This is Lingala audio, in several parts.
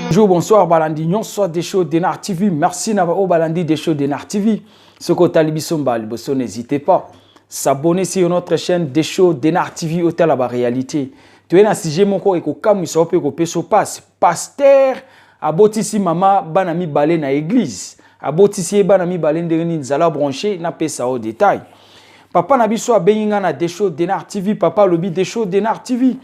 Bonjour, bonsoir, balandi nyonso Desho Denar TV. Merci na ba balandi Desho Denar TV. Soki otali biso mbala liboso, n'hésitez pas. S'abonner sur notre chaîne Desho Denar TV, otala ba réalité. Toye na sujet moko ekokamwisa yo mpe ekopesa pasi. Pasteur abotisi mama bana mibale na église. Abotisi ye bana mibale ndenge nini? Zala branché, napesa yo détail. Papa na biso abengi nga na Desho Denar TV. Papa alobi: "Desho Denar TV,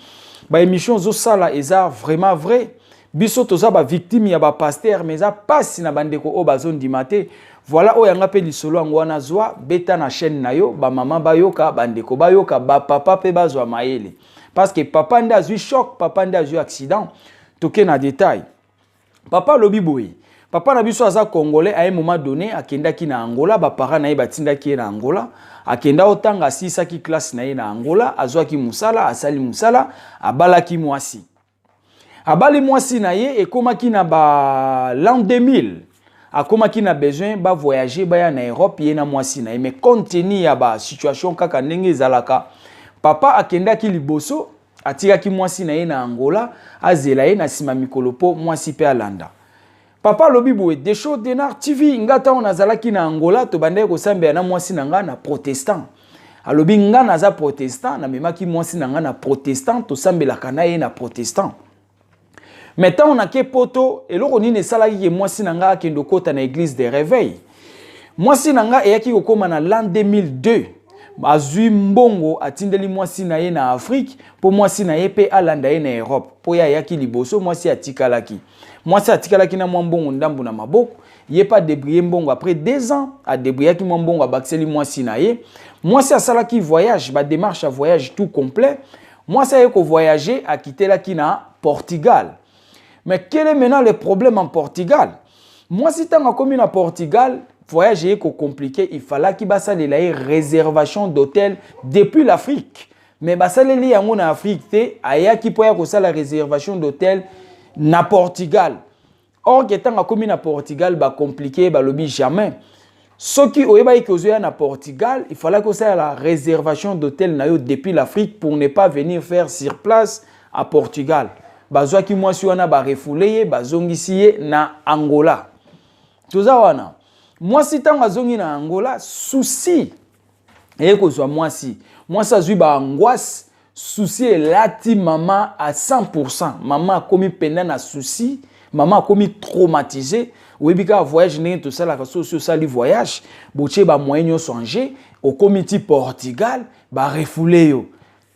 baémission ozosala eza vraiment vrai. Biso toza bavictime ya bapasteur, mais eza mpasi na bandeko oyo bazondima te. Voilà oyo yanga mpe lisolo yango wana. Zwa beta na chaîne na yo, bamama bayoka, bandeko bayoka, bapapa mpe bazwa mayele, parce que papa nde azwi choc, papa nde azwi accident." Toke na détail. Papa alobi boye: papa na biso aza Congolais. À un moment donné, akendaki na Angola. Baparent na ye batindaki ye na Angola, akenda otanga, asilisaki classe na ye na Angola, azwaki mosala, asali mosala, abalaki mwasi. Abali mwasi na ye, ekomaki na ba l'an 2000, akomaki na besoin bavoyage, baya na Europe, ye na mwasi na ye. Mais compte tenu ya basituation kaka ndenge ezalaka, papa akendaki liboso, atikaki mwasi na ye na Angola, azela ye na nsima mikolo mpo mwasi mpe alanda. Papa alobi boye: "Desho Denar TV, nga ntango nazalaki na Angola, tobandaki kosambela na mwasi na nga na protestant." Alobi: "Nga naza protestant, namemaki mwasi na nga na protestant, tosambelaka na ye na protestant. Mais ntango nake Poto, eloko nini esalaki ke mwasi na nga akende okota na église de réveil? Mwasi na nga eyaki kokóma na l'an 2002, azwi mbongo, atindeli mwasi na ye na Afrique mpo mwasi na ye mpe alanda ye na Europe, mpo ye ayaki liboso, mwasi atikalaki. Mwasi atikalaki na mwa mbongo ndambu na maboko. Ye mpe adébrouiller mbongo. Après 2 ans, adébrouillaki mwa mbongo, abakiseli mwasi na ye. Mwasi asalaki voyage, badémarche ya voyage tout complet. Mwasi aye kovoyage, akitelaki na Portugal. Mais quel est maintenant le problème en Portugal? Mwasi ntango akomi na Portugal, voyage eye kocompliquer. Il fallaki basalela ye réservation d'hôtel depuis l'Afrique, mais basaleli yango na Afrique te. Ayaki mpo ya kosala réservation d'hôtel na Portugal. Or ke ntango akomi na Portugal, bacompliquer, balobi jamais. Soki oyebaki ke ozoya na Portugal, il fallaki osala la réservation d'hôtel na yo depuis l'Afrique pour ne pas venir faire sur place à Portugal. Bazwaki mwasi wana, barefouler ye, bazongisi ye na Angola. Toza wana. Mwasi ntango azongi na Angola, souci eye kozwa mwasi. Mwasi azwi baangoisse, souci elati mama à 100. Mama akomi mpenza na souci, mama akomi traumatisé. Oyebi kaka voyage ndenge tosalaka. So osi osali voyage, botie bamoyen nyonso en jeu, okomi ti Portugal, barefouler yo,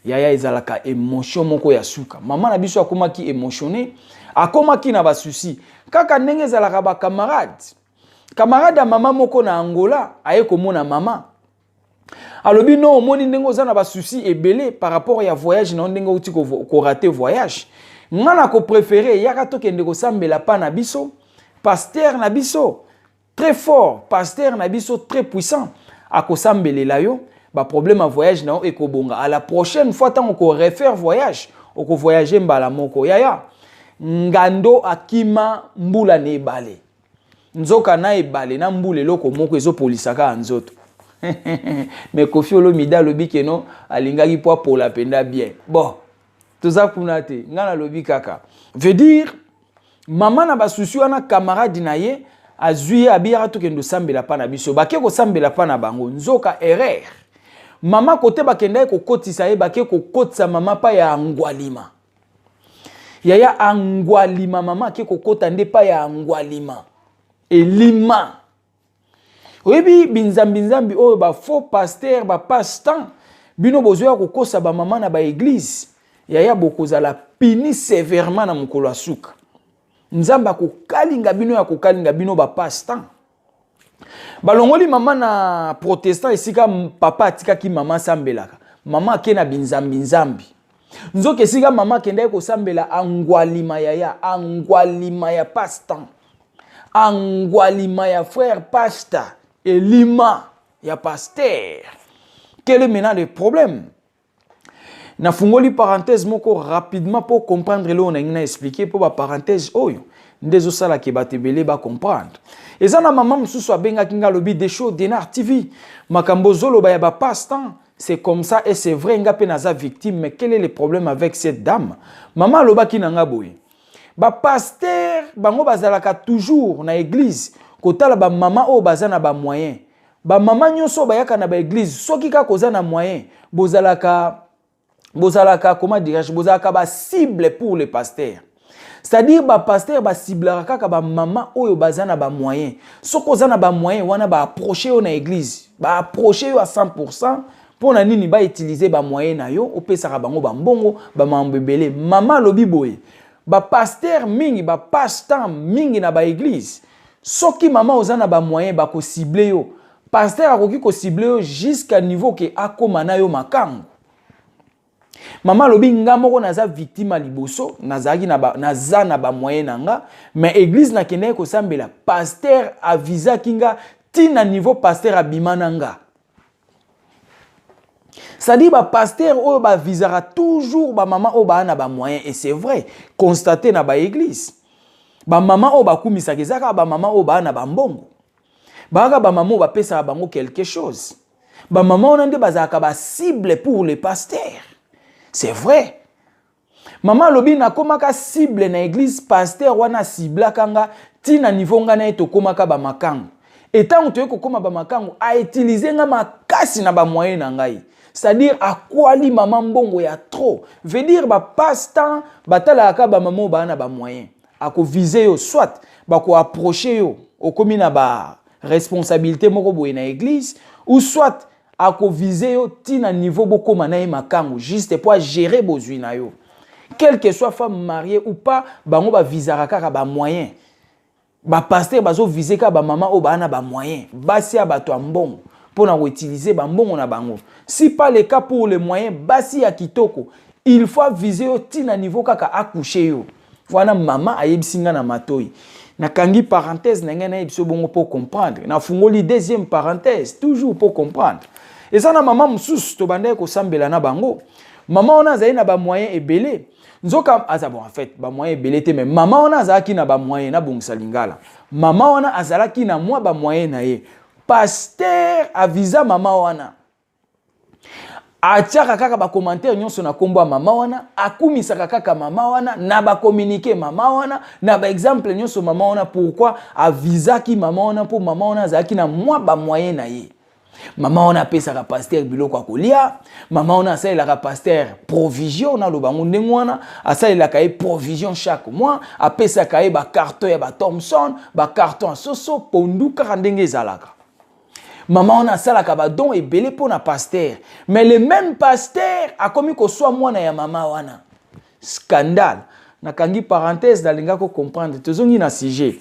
yaya, ezalaka émotion moko ya suka. Mama na biso akomaki émotionné, akomaki na basouci. Kaka ndenge ezalaka, bacamarade, camarade ya mama moko na Angola aye komona mama, alobi: "No, omoni ndenge oza na basouci ebele par rapport ya voyage na yo, ndenge outi korater voyage. Nga na kopréférer, yaka tokende kosambela pa na biso, pasteur na biso très fort, pasteur na biso très puissant, akosambelela yo, baproblème ya voyage na yo ekobonga. À la prochaine fois, ntango okorefaire voyage, okovoyage mbala moko." Yaya, ngando akima mbula na ebale, nzoka na ebale na mbula eloko moko ezopolisaka ya nzoto. Mais Kofi Olomide alobi ke no, alingaki mpo apola mpenza bien. Bon, toza kuna te. Ngai nalobi kaka, veut dire mama na basouci wana, camarade na ye azwi ye, abiyaka: "Tokende osambela mpa na biso." Bake kosambela mpa na bango, nzoka erreur. Mama kote bakendaki kokotisa ye, bake kokotisa mama pa ya Angwalima. Yaya, Angwalima, mama ake kokota nde pa ya Angwalima, elima. Oyebi binzambi-nzambi oyo, bafaux pasteur, bapasse-temps, bino bozoya kokosa bamama na baéglise. Yaya, bokozala puni sévèrement na mokolo ya suka. Nzambe akokalinga bino, ya kokalinga bino bapasse-temps. Balongoli mama na protestant, esika papa atikaki mama asambelaka. Mama ake na binzambi-nzambi, nzoka esika mama akendaki kosambela, Angwalima. Yaya, Angwalima ya passe-temps, Angwalima ya frère pasteur, elima ya pasteur. Quel est maintenant le problème? Nafungoli parenthèse moko rapidement mpo comprendre eloko na ngai na expliquer, mpo baparenthèse oyo nde ezosalaka bato ebele bacomprendre. Eza na mama mosusu abengaki nga, alobi: "Desho Denar TV, makambo ozoloba ya bapasse-temps, C'est comme ça et c'est vrai, nga mpe naza victime. Mais quel est le problème avec cette dame? Mama alobaki na nga boye: bapasteur bango bazalaka toujours na église kotala bamama oyo baza na bamoyen. Bamama nyonso oyo bayaka na baéglise, soki kaka oza na moyen, bozalaka, comment dirais-je, bozalaka bacible pour le pasteur. C'est-à-dire bapasteur baciblaka kaka bamama oyo baza na bamoyen. Soki oza na bamoyen wana, baapproche yo na église, baapproche yo à 100. Mpo na nini? Bautilize bamoyen na yo, opesaka bango bambongo, bamambo ebele. Mama alobi boye: bapasteur mingi, bapasse-temps mingi na baéglise, soki mama oza na bamoyen, bakocible yo. Pasteur akoki kocible yo jusqu'à niveau ke akóma na yo makango. Mama alobi: nga moko naza victime ya liboso. Nazalaki na ba, naza na bamoyen na nga, mais église nakendaki kosambela, pasteur avisaki nga ntina niveau pasteur abima na nga. C'est-à-dire bapasteur oyo bavisaka toujours bamama oyo baa na bamoyen. Et c'est vrai, constate na baéglise, bamama oyo bakumisaka eza kaka bamama oyo baa na bambongo, bakaka bamama oyo bapesaka bango quelque chose. Bamama wana nde bazalaka bacible pour le pasteur. C'est vrai, mama alobi: nakomaka cible na église. Pasteur wana aciblaka nga ntina niveau nga na ye tokomaka bamakango. Etango toye kokóma bamakango, autilize nga makasi na bamoyen na ngai. C'est-à-dire akwali mama mbongo ya trop. Veut dire bapasse-temps batalaka bamama oyo baa na bamoyen. Akovize yo, soit bakoapproche yo, okomi na baresponsabilité moko boye na église, ou soit akovize yo ntina niveau bokóma na ye makango, juste po agere bozwi na yo. Quel que soit femme mariée ou pas, bango bavizaka kaka bamoyen. Bapasteur bazovize kaka bamama oyo baa na bamoyen, basi ya bato ya mbongo, mpona koutilize bambongo na bango. Si pas le cas pour le moyen, basi ya kitoko, il faut avize yo ntina niveau kaka acouche yo. Wana mama ayebisi nga na matoi. Nakangi parenthèse na ngai, nayebi so bongo mpo comprendre. Nafungoli deuxième parenthèse, toujours mpo comprendre. Eza na mama mosusu tobandaki kosambela na bango. Mama wana azali na bamoyen ebele. Nzoka aza, bon, en fait bamoyen ebele te, mais mama wana azalaki na bamoyen. Nabongisa lingala: mama wana azalaki na mwa bamoyen na ye. Pasteur aviza mama wana, atiaka kaka bacommentaire nyonso na nkombo ya mama wana, akumisaka kaka mama wana na bacommuniqué mama wana, na baexemple nyonso mama wana. Pourquoi avizaki mama wana? Mpo mama wana azalaki na mwa bamoyen na ye. Mama wana apesaka pasteur biloko ya kolia. Mama wana asalelaka pasteur provision, naloba yango ndenge wana, asalelaka ye provision chaque mois, apesaka ye bacarton ya bathomson, bacarton ya soso, pondu, kaka ndenge ezalaka. Mama wana asalaka badon ebele mpo na pasteur. Mais le même pasteur akomi koswa mwana ya mama wana. Scandale. Nakangi parenthèse, nalinga kocomprendre. Tozongi na sujet.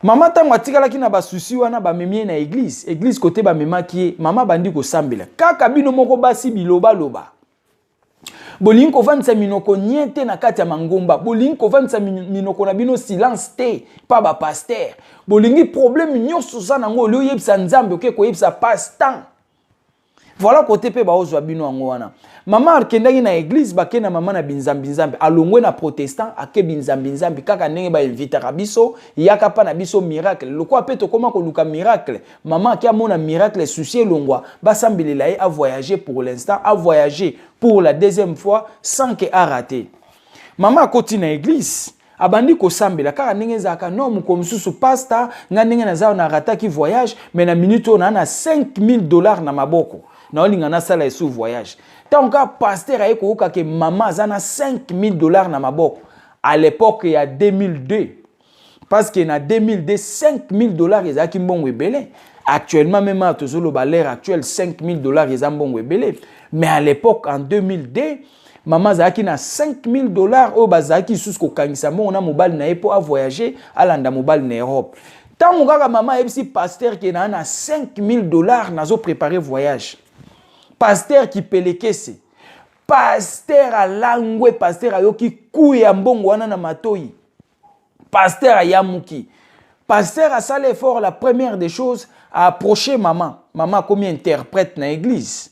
Mama, ntango atikalaki na basusi wana, bamemi ye na église. Église kote bamemaki ye, mama bandi kosambela kaka. Bino moko basi bilobaloba, bolingi kovandisa minoko nye te na kati ya mangomba, bolingi kovandisa minoko na bino silence te mpa bapasteur. Bolingi problème nyonso oza nango, oli oyebisa Nzambe, oke koyebisa passe-temps. Voilà kote mpe baozwa bino yango wana. Mama akendaki na église, bake na mama na binzambi-nzambi. Alongwe na protestant, ake binzambi-nzambi, kaka ndenge bainvitaka biso: yaka mpa na biso, miracle. Lokola mpe tokóma koluka miracle, mama ake amona miracle, susi elongwa, basambelela ye, avoyage. Pour l'instant avoyage pour la deuxième fois sans ke arate. Mama akoti na église, abandi kosambela kaka ndenge ezalaka. No mokolo mosusu, pasteur, nga ndenge naza, narataki voyage, mais na minute oyo naa na 5000 $ na maboko, naolinga nasala esu voyage. Ntango kaka pasteur aye koyoka ke mama aza na 5000 $ na maboko, à l'époque ya 2002, parce que na 2002, 5000 $ ezalaki mbongo ebele. Actuellement même, awa tozoloba, l'heure actuelle, 5000 $ eza mbongo ebele. Mais à l'époque, en 2002, mama azalaki na 5000 $ oyo bazalaki lisusu kokangisa mbongo na mobali na ye mpo avoyage, alanda mobali na Europe. Ntango kaka mama ayebisi pasteur ke naa na 5000 $, nazoprépare voyage, pasteur kipelekese, pasteur alangwe. Pasteur ayoki ku ya mbongo wana na matoi, pasteur ayamuki. Pasteur asala effort. La première des choses, aapproche mama. Mama akomi interprète na église.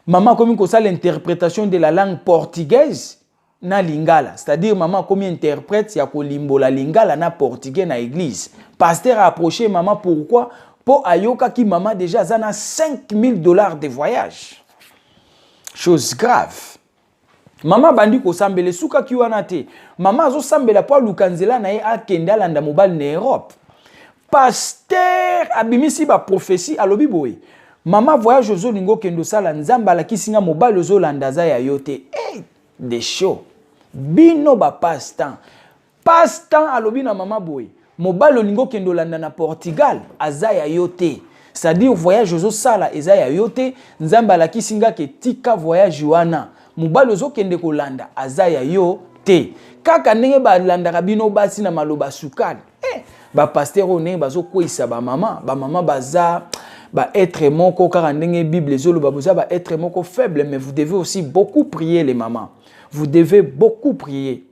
Mama akomi kosala interprétation de la langue portugaise na lingala. C'est-à-dire mama akomi interprète ya kolimbola lingala na portugais na église. Pasteur aapproche mama. Pourquoi? Mpo ayokaki mama déjà aza na 5000 $ de voyage. Chose grave. Mama abandi kosambela, esukaki wana te. Mama azosambela mpo aluka nzela na ye, akende alanda mobali na Europe. Pasteur abimisi baprophétie, alobi boye: "Mama, voyage ozolinga okende osala, Nzambe alakisi nga mobali ozolanda aza ya yo te." Hey, de show bino bapasse-temps. Passe-temps alobi na mama boye: "Mobali olingi okende olanda na Portugal aza ya yo te, c'est-à-dire voyage ozosala eza ya yo te. Nzambe alakisi nga ke tika voyage wana, mobali ozokende kolanda aza ya yo te." Kaka ndenge balandaka bino basi na maloba sukali. Bapasteur oyo, ndenge bazokweyisa bamama, bamama baza baêtre moko kaka ndenge Bible ezoloba, boza baêtre moko faible. Mais vous devez aussi beaucoup prier, les mamans, vous devez beaucoup prier.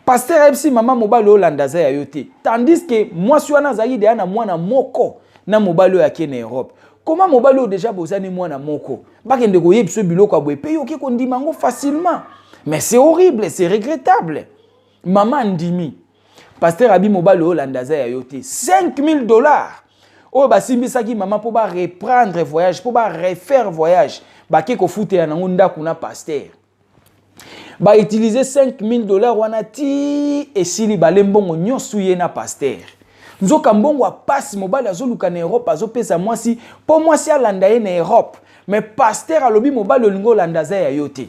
Pasteur ayebisi mama: "Mobali oyo olanda aza ya yo te", tandis que mwasi wana azalaki deya na mwana moko na mobali oyo ake na Europe. Koma mobali oyo deja bozani mwana moko, bakende koyebisa biloko ya boye mpe yoki kondima yango facilement. Mais c'est horrible, c'est regrettable. Mama andimi. Pasteur abi: "Mobali oyo olanda aza ya yo te." 5000 $ oyo basimbisaki mama mpo bareprendre voyage, mpo barefaire voyage, bake kofutela nango ndako na pasteur. Bautiliser 5000 $ wana ti esili, bale mbongo nyonso ye na pasteur. Nzoka mbongo apasi mobali azoluka na Europe, azopesa mwasi mpo mwasi alanda ye na Europe. Mais pasteur alobi: "Mobali olingi olanda aza ya yo te."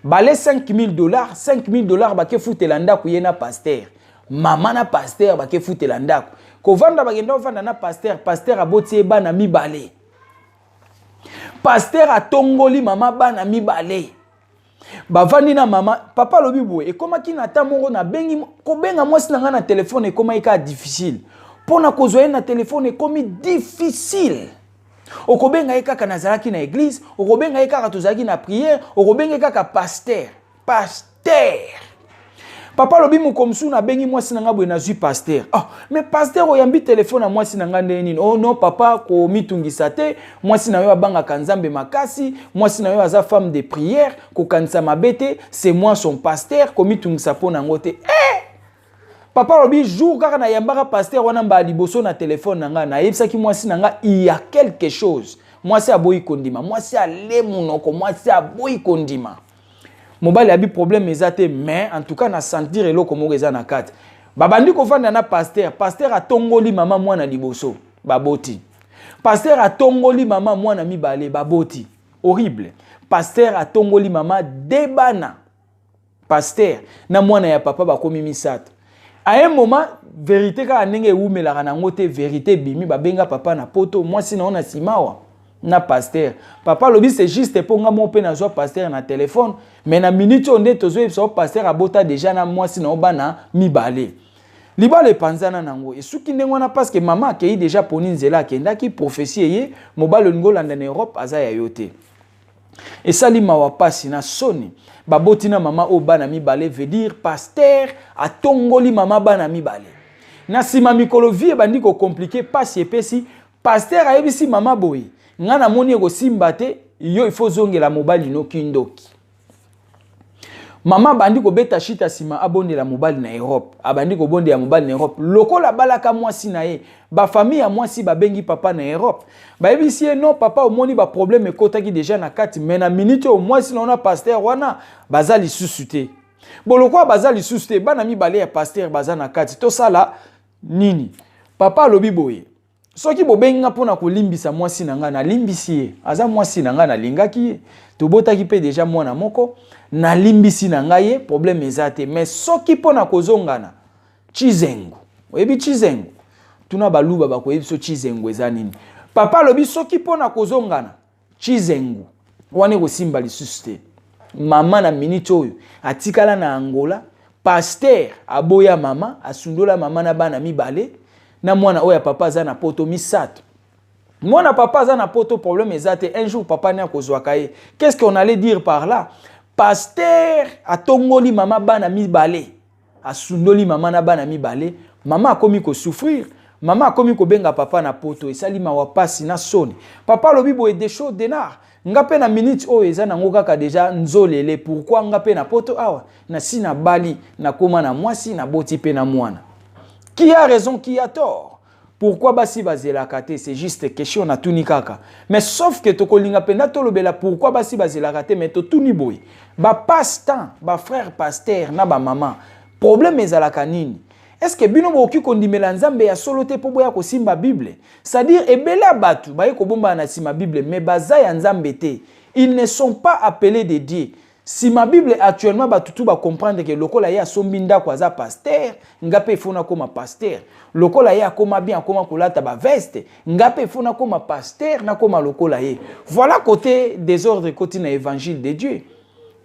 Bale 5000 $, 5000 $ bakefutela ndako ye na pasteur. Mama na pasteur bakefutela ndako kovanda, bakenda kovanda na pasteur. Pasteur aboti ye bana mibale. Pasteur atongoli mama bana mibale, bavandi na mama. Papa alobi boye: "Ekomaki na ta moko nabengi, kobenga mwasi na ngai na telefone ekomaki kaka difficile. Mpo na kozwa ye na telefone ekomi difficile. Okobenga ye kaka nazalaki na église, okobenga ye kaka tozalaki na prière, okobenga ye kaka pasteur, pasteur." Papa alobi: "Moko mosusu nabengi mwasi na ngai boye, nazwi pasteur. Oh, mais pasteur, oyambi telefone ya mwasi na ngai ndenge nini?" "Oh non, papa, komitungisa te. Mwasi na yo abangaka Nzambe makasi, mwasi na yo aza femme de prière, kokanisa mabe te. C'est moi son pasteur, komitungisa mpo na yango te." Eh! Papa alobi: "Jour kaka nayambaka pasteur wana mbala liboso na telefone na ngai, nayebisaki mwasi na ngai il y a quelque chose. Mwasi aboyi kondima, mwasi ale monoko, mwasi aboyi kondima. Mobali abi problème eza te, mais en tout cas na sentir eloko moko eza na kati." Babandi kovanda na pasteur. Pasteur atongoli mama mwana liboso, baboti. Pasteur atongoli mama mwana mibale, baboti. Horrible. Pasteur atongoli mama de bana. Pasteur na mwana ya papa bakomi misato. À un moment, vérité kaka ndenge ewumelaka nango te, vérité ebimi. Babenga papa na Poto: "Mwasi na yo na nsima awa na pasteur." Papa alobi: "C'est juste mpo nga moko mpe nazwa pasteur na telefone, mais na minute oyo nde tozoyebisa o pasteur abota deja na mwasi na yo bana mibale." Libala epanzana nango, esuki ndenge wana, parce que mama akei deja poni nzela akendaki. Prophétie eye: "Mobali olingi olanda na Europe aza ya yo te." Esali mawa, pasi na soni. Baboti na mama oyo bana mibale, veut dire pasteur atongoli mama bana mibale. Na nsima mikolo, vie ebandi kocompliquer, pasi epesi. Pasteur ayebisi mama boye: "Nga namoni ekosimba te, yo ifo ozongela mobali noki ndoki." Mama abandi kobeta shita nsima, abondela mobali na Europe. Abandi kobondela mobali na Europe lokola abalaka mwasi na ye. Bafamille ya mwasi babengi papa na Europe, bayebisi ye: "Non papa, omoni baproblème ekɔtaki deja na kati, mais na minute oyo mwasi na wana pasteur wana baza lisusu te. Bo lokola baza lisusu te, bana mibale ya pasteur baza na kati, tosala nini?" Papa alobi boye: "Soki bobengi nga mpona kolimbisa mwasi na ngai, nalimbisi ye. Aza mwasi na ngai, nalingaki ye, tobotaki mpe deja mwana moko, nalimbisi na ngai ye, problème eza te. Mais soki mpona kozongana, chizengu, oyebi chizengu? Tuna Baluba, bakoyebi so chizengu eza nini." Papa alobi: "Soki mpona kozongana, chizengu wana ekosimba lisusu te." Mama na minute oyo atikala na Angola. Pasteur aboya mama, asundola mama na bana mibale na mwana oyo ya papa aza na Poto, misato. Mwana papa aza na Poto, problème eza te, un jour papa ne akozwaka ye. Qu'est-ce qu'on allait dire par là? Pasteur atongoli mama bana mibale, asundoli mama na bana mibale. Mama akomi kosouffrir, mama akomi kobenga papa na Poto. Esali mawa, pasi na soni. Papa alobi boye: "Desho Denar, nga mpe na minute oyo eza nango kaka deja nzolele. Pourquoi nga mpe na Poto awa nasi nabali, nakóma na mwasi, naboti mpe na mwana? Qui a raison, qui a tort?" Pourquoi basi bazelaka te? C'est juste question natuni kaka. Mais sauf que tokolinga mpenza tolobela pourquoi basi bazelaka te, mais totuni boye: bapasse-temps, bafrère pasteur na bamama, problème ezalaka nini? Est ce que bino bokoki kondimela Nzambe ya solo te mpo boya kosimba Bible? C'est-à-dire ebele ya bato baye kobombana na nsima Bible, mais baza ya Nzambe te. Ils ne sont pas appelés de Dieu. Nsima Bible, actuellement, bato tu bacomprendre ke lokola ye asombi ndako, aza pasteur, nga mpe ifo nakóma pasteur. Lokola ye akóma bien, akóma kolata baveste, nga mpe ifo nakóma pasteur, nakóma lokola ye. Voilà côté désordre ekoti na évangile de Dieu.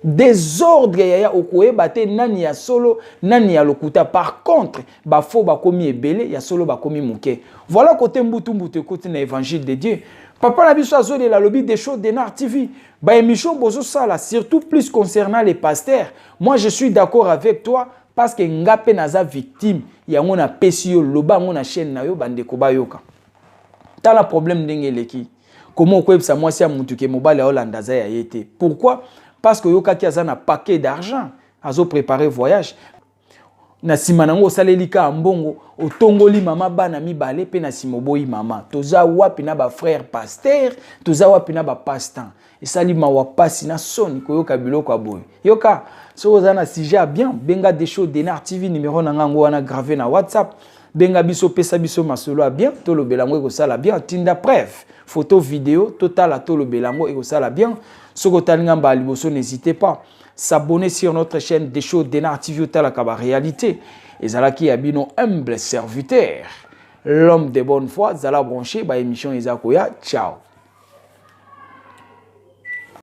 Désordre, yaya, okoyeba te nani ya solo, nani ya lokuta. Par contre, bafaux bakomi ebele, ya solo bakomi moke. Voilà côté mbutu mbutu ekoti na évangile de Dieu. Papa na biso azolela, alobi: Desho Denar TV, baémission bozosala, surtout plus concernant les pasteurs, moi je suis d'accord avec toi, parce que nga mpe naza victime yango. Napesi yo, loba yango na chaîne na yo, bandeko bayoka. Tala problème ndenge eleki. Komo okoyebisa mwasi ya mutu ke mobali aolanda aza ya ye te? Pourquoi? Parce que oyokaki aza na paquet d'argent, azopréparer voyage. Na nsima nango osaleli kaka mbongo, otongoli mama bana mibale, mpe na nsima oboyi mama. Toza wapi na bafrère pasteur? Toza wapi na bapasse-temps? Esali mawa, pasi na soni koyoka biloko ya boye. Yoka, soki oza na sujet ya bien, benga Desho Denar TV, numéro na nga yango wana gravé na WhatsApp. Benga biso, pesa biso masolo ya bien, tolobela yango, ekosala bien. Tinda preuve, photo, vidéo, totala, tolobela yango, ekosala bien. Soki otali nga mbala liboso, n'hésitez pas s'abonner sur notre chaîne Desho Denar TV, otalaka baréalité. Ezalaki ya bino humble serviteur, l'homme de bonne foi. Zala branché, baémission eza koya. Ciao.